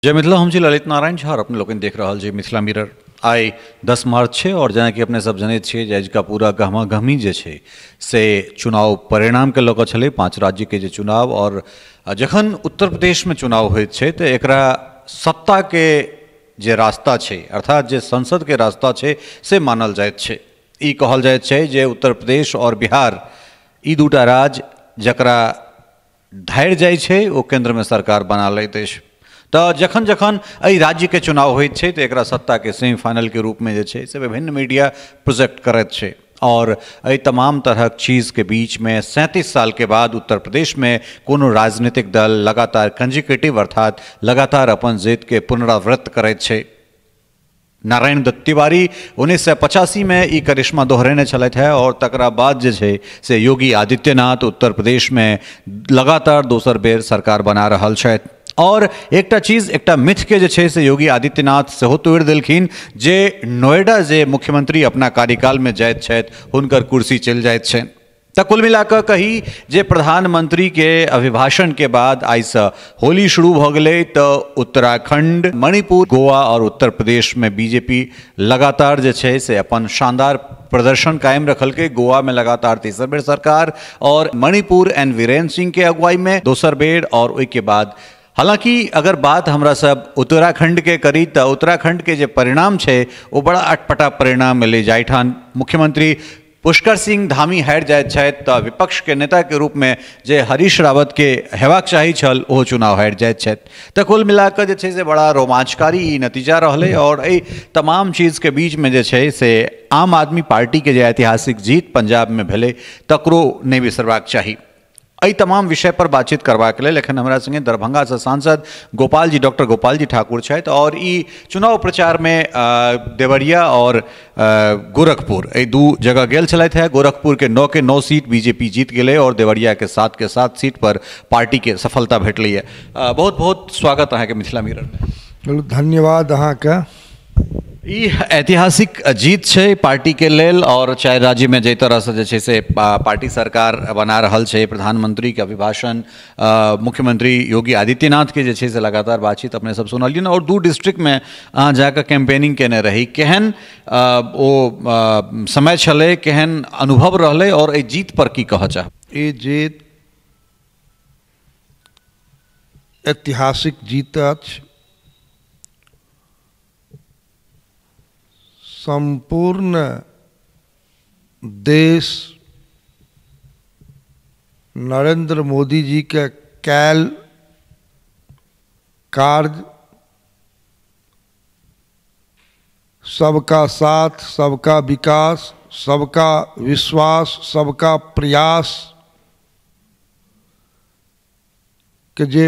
जय मिथिला, हम छी ललित नारायण झा और अपने लोकनि देख रहल छी मिथिला मिरर। आइ 10 मार्च छै और जेनाकि अपने सब जनैत छियै जे आजुका पूरा गहमागहमी जे छै से चुनाव परिणामके लऽ कऽ छलै। 5 राज्यके जे चुनाव, और जखन उत्तर प्रदेशमे चुनाव होइत छै तऽ एकरा सत्ताके जे रास्ता छै, अर्थात जे संसदके रास्ता छै से मानल जाइत छै। ई कहल जाइत छै जे उत्तर प्रदेश और बिहार ई दूटा राज्य जकरा धारि जाइ छै ओ केन्द्रमे सरकार बना लैत अछि। तऽ जखन जखन एहि राज्यके चुनाव होइत छै तऽ एकरा सत्ताके सेमीफाइनलके रूपमे जे छै से विभिन्न मीडिया प्रोजेक्ट करैत छै। और एहि तमाम तरहक चीजके बीचमे 37 सालके बाद उत्तर प्रदेशमे कोनो राजनीतिक दल लगातार कंजिक्यूटिव अर्थात लगातार अपन जीतके पुनरावृत्त करैत छै। नारायण दत्त तिवारी 1985 में ई करिश्मा दोहरेने छलथि है और तकरा बाद जे छै से योगी आदित्यनाथ उत्तर प्रदेशमे लगातार दोसर बेर सरकार बना रहल छथि। और एकटा चीज, एकटा मिथके जे छै से योगी आदित्यनाथ सेहो तोड़ि देलखिन जे नोएडा जे मुख्यमंत्री अपना कार्यकालमे जाइत छथि हुनकर कुर्सी चलि जाइत छनि। तऽ कुल मिलाकऽ कही जे प्रधानमंत्री के अभिभाषण के बाद आइसँ होली शुरू भऽ गेलै। तऽ उत्तराखंड, मणिपुर, गोवा और उत्तर प्रदेश में बीजेपी लगातार जे छै से अपन शानदार प्रदर्शन कायम रखलकै। गोवा में लगातार तेसर बेर सरकार और मणिपुर एंड वीरेंद्र सिंह के अगुवाई में दोसर बेर। और ओहिके बाद हालांकि अगर बात हमरा सब उत्तराखंड के करी तऽ उत्तराखंड के जे परिणाम छै ओ बड़ा अटपटा परिणाम मिले। जाहिठाम मुख्यमंत्री पुष्कर सिंह धामी हारि जाइत छथि तऽ विपक्ष के नेता के रूप में जे हरीश रावत के हेबाक चाही छल ओहो चुनाव हारि जाइत छथि। तऽ कुल मिलाकऽ जे छै से बड़ा रोमांचकारी ई नतीजा रहलै। और एहि तमाम चीजके बीचमे जे छै से आम आदमी पार्टी के जे ऐतिहासिक जीत पंजाबमे भेलै तकरो नहि बिसरबाक चाही। एहि तमाम विषय पर बातचीत करबाक लेल एखन हमरा संगे दरभंगासँ सांसद गोपाल जी, डॉक्टर गोपाल जी ठाकुर छथि। और ई चुनाव प्रचारमे देवरिया और गोरखपुर एहि दू जगह गेल छलथि है। गोरखपुर के 9 के 9 सीट बीजेपी जीत गेलै और देवरिया के 7 के 7 सीट पर पार्टी के सफलता भेटलै है। बहुत बहुत स्वागत अहाँके मिथिला मिरर। धन्यवाद अहाँके। ई ऐतिहासिक जीत छै पार्टी के लेल और 4 राज्य में जाहि तरहसँ जे छै से पार्टी सरकार बना रहल छै। प्रधानमंत्री के अभिभाषण, मुख्यमंत्री योगी आदित्यनाथ के जे छै से लगातार बातचीत अपने सब सुनलियनि। और 2 डिस्ट्रिक्टमे अहाँ जाकऽ कैंपेनिंग केने रही, केहन ओ समय छलै, केहन अनुभव रहलै और एहि जीत पर की कहऽ चाहब? ई जीत ऐतिहासिक जीत अछि। संपूर्ण देश नरेंद्र मोदी जी के कैल कार्य, सबका साथ, सबका विकास, सबका विश्वास, सबका प्रयास के जे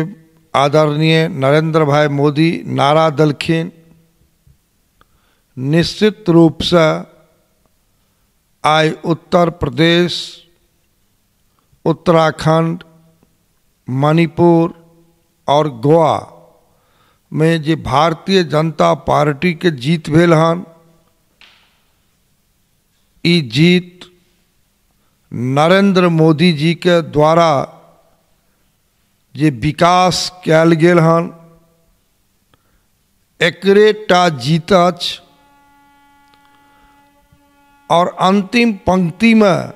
आदरणीय नरेंद्र भाई मोदी नारा दलखिन, निश्चित रूपसँ आइ उत्तर प्रदेश, उत्तराखंड, मणिपुर और गोवा में जे भारतीय जनता पार्टी के जीत भेल हन, ई जीत नरेंद्र मोदी जी के द्वारा जे विकास कयल गेल हन एकरे टा जीत अछि। और अंतिम पंक्ति में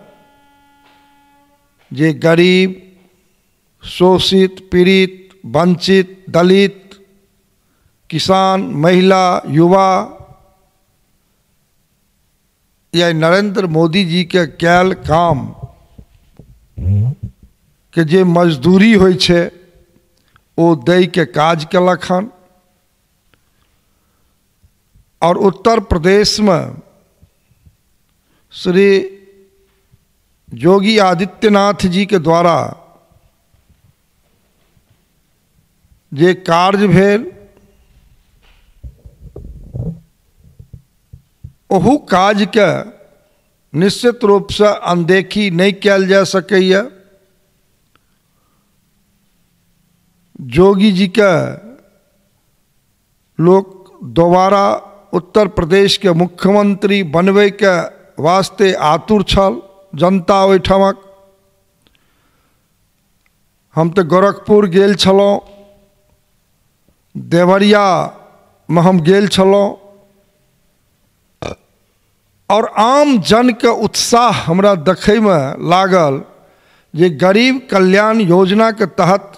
जे गरीब, शोषित, पीड़ित, वंचित, दलित, किसान, महिला, युवा या नरेंद्र मोदी जी के कैल काम के जे मजदूरी होइ छै ओ दै के काज केलक हन। और उत्तर प्रदेश में श्री योगी आदित्यनाथ जी के द्वारा जे कार्य भेल ओहू काज के निश्चित रूपसँ अनदेखी नहि कयल जा सकैए। योगी जी के लोग दोबारा उत्तर प्रदेश के मुख्यमंत्री बनबै के वास्ते आतुर छल जनता ओहिठामक। हम तऽ गोरखपुर गेल छलहुँ, देवरियामे हम गेल छलहुँ और आम जनके उत्साह हमरा देखैमे लागल जे गरीब कल्याण योजनाके तहत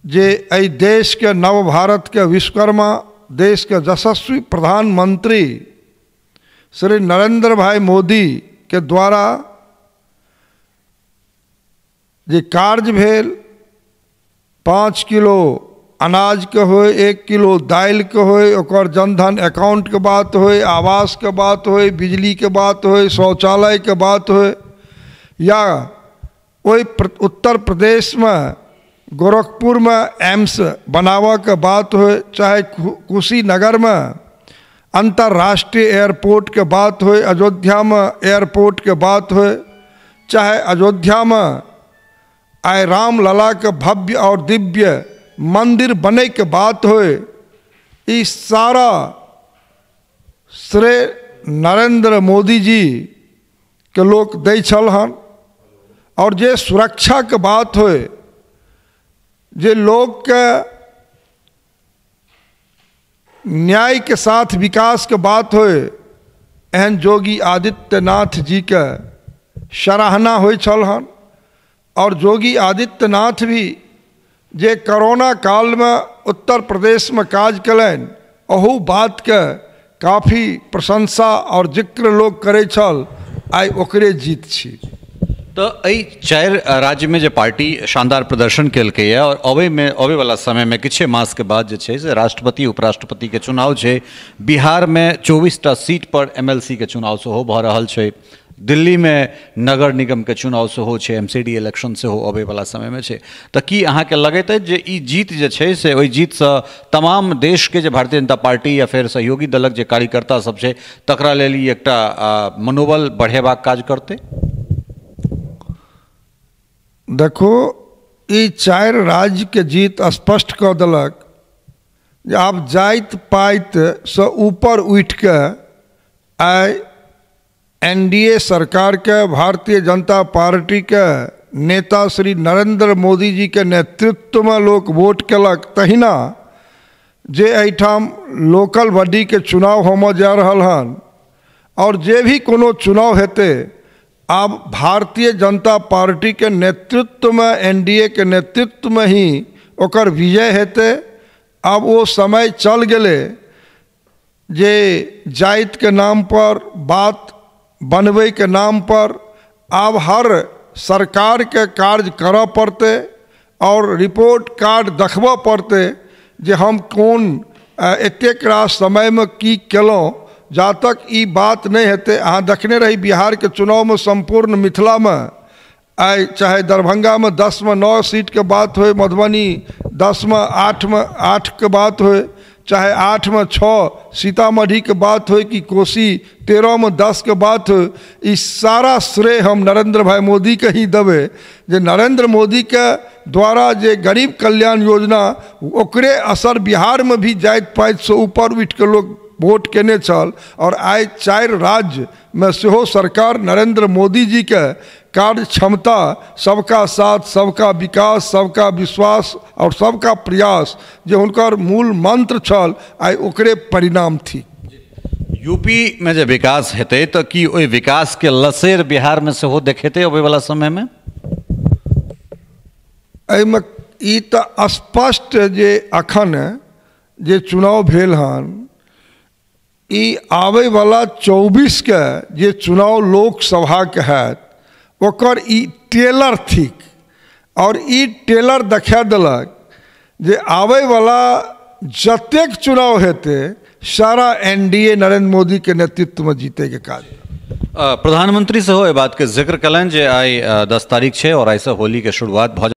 जे एहि देशके नव भारतके विश्वकर्मा, देशके यशस्वी प्रधानमंत्री श्री नरेंद्र भाई मोदी के द्वारा जे कार्य भेल, 5 किलो अनाज के होय, 1 किलो दालि के होय, ओकर जनधन अकाउंट के बात होय, आवास के बात होय, बिजली के बात होय, शौचालय के बात होय, या ओहि उत्तर प्रदेश में गोरखपुर में एम्स बनाबऽ के बात होय, चाहे कुशीनगर में अंतर्राष्ट्रीय एयरपोर्ट के बात होय, अयोध्या में एयरपोर्ट के बात होय, चाहे अयोध्या में आइ रामलला के भव्य और दिव्य मंदिर बने के बात होय, ई सारा श्रेय नरेंद्र मोदी जी के लोग दै छल हन। और जे सुरक्षा के बात होय, जे लोग के न्याय के साथ विकास के बात होय, एहन योगी आदित्यनाथ जी के सराहना होइ छल हन। और योगी आदित्यनाथ भी जे कोरोना काल में उत्तर प्रदेश में काज कयलनि, अहू बात के काफ़ी प्रशंसा और जिक्र लोग करै छल, आइ ओकरे जीत छी। तो एहि 4 राज्य में जे पार्टी शानदार प्रदर्शन केलकै और अबै वाला समय में किछे मास के बाद जे छै से राष्ट्रपति उपराष्ट्रपति के चुनाव छै। बिहार में 24टा सीट पर एमएलसी के चुनाव सेहो भऽ रहल छै, दिल्ली में नगर निगम के चुनाव सेहो छै, एमसीडी इलेक्शन सेहो अबै वाला समय में छै। तऽ की अहाँके लगैत अछि जे ई जीत जे छै से ओहि जीतसँ तमाम देश के जे भारतीय जनता पार्टी या फेर सहयोगी दलक जे कार्यकर्ता सब छै तकरा लेल ई एकटा मनोबल बढ़ेबाक काज करतै? देखो, ई 4 राज्य के जीत स्पष्ट कऽ देलक जे आब जाति पाति से ऊपर उठि कऽ आइ एनडीए सरकार के, भारतीय जनता पार्टी के नेता श्री नरेंद्र मोदी जी के नेतृत्व में लोग वोट केलक। तहिना जे एहिठाम लोकल बॉडी के चुनाव होमऽ जा रहल हन और जे भी कोनो चुनाव हेतै, आब भारतीय जनता पार्टी के नेतृत्व में, एनडीए के नेतृत्व में ही ओकर विजय हेतै। आब ओ समय चल गेलै जे जाति के नाम पर बात बनबै के नाम पर आब हर सरकार के कार्य करऽ पड़तै और रिपोर्ट कार्ड देखबऽ पड़तै जे हम कोन एतेक रास समयमे की केलहुँ। जा तक ई बात नहि हेतै, अहाँ देखने रही बिहार के चुनावमे सम्पूर्ण मिथिलामे आइ चाहे दरभंगामे 10 में 9 सीटके बात होय, मधुबनी 10 में 8 के बात होय, चाहे 8 में 6 सीतामढ़ी के बात होय कि कोसी 13 में 10 के बात होय, ई सारा श्रेय हम नरेंद्र भाई मोदी के ही देबै जे नरेंद्र मोदी के द्वारा जे गरीब कल्याण योजना ओकरे असर बिहार में भी जाति पाति से ऊपर उठि के लोग वोट केने छल। और आइ 4 राज्य में सेहो सरकार नरेंद्र मोदी जी के कार्य क्षमता, सबका साथ सबका विकास सबका विश्वास और सबका प्रयास जे हुनकर मूल मंत्र छल, आइ ओकरे परिणाम थी। यूपी में जे विकास हेतै तऽ की ओहि विकास के लसेर बिहार में सेहो देखेतै अबै वाला समय में? एहिमे ई तऽ स्पष्ट जे अखन जे चुनाव भेल हन, ई आबैवला 24 के जे चुनाव लोकसभाके हैत ओकर ई टेलर थिक। और ई टेलर देखा देलक जे आबैवला जतेक चुनाव हेतै सारा एनडीए नरेंद्र मोदी के नेतृत्व में जीते के काज। प्रधानमंत्री सेहो एहि बात के जिक्र कयलनि जे आइ 10 तारीख छै और आइसँ होली के शुरुआत भऽ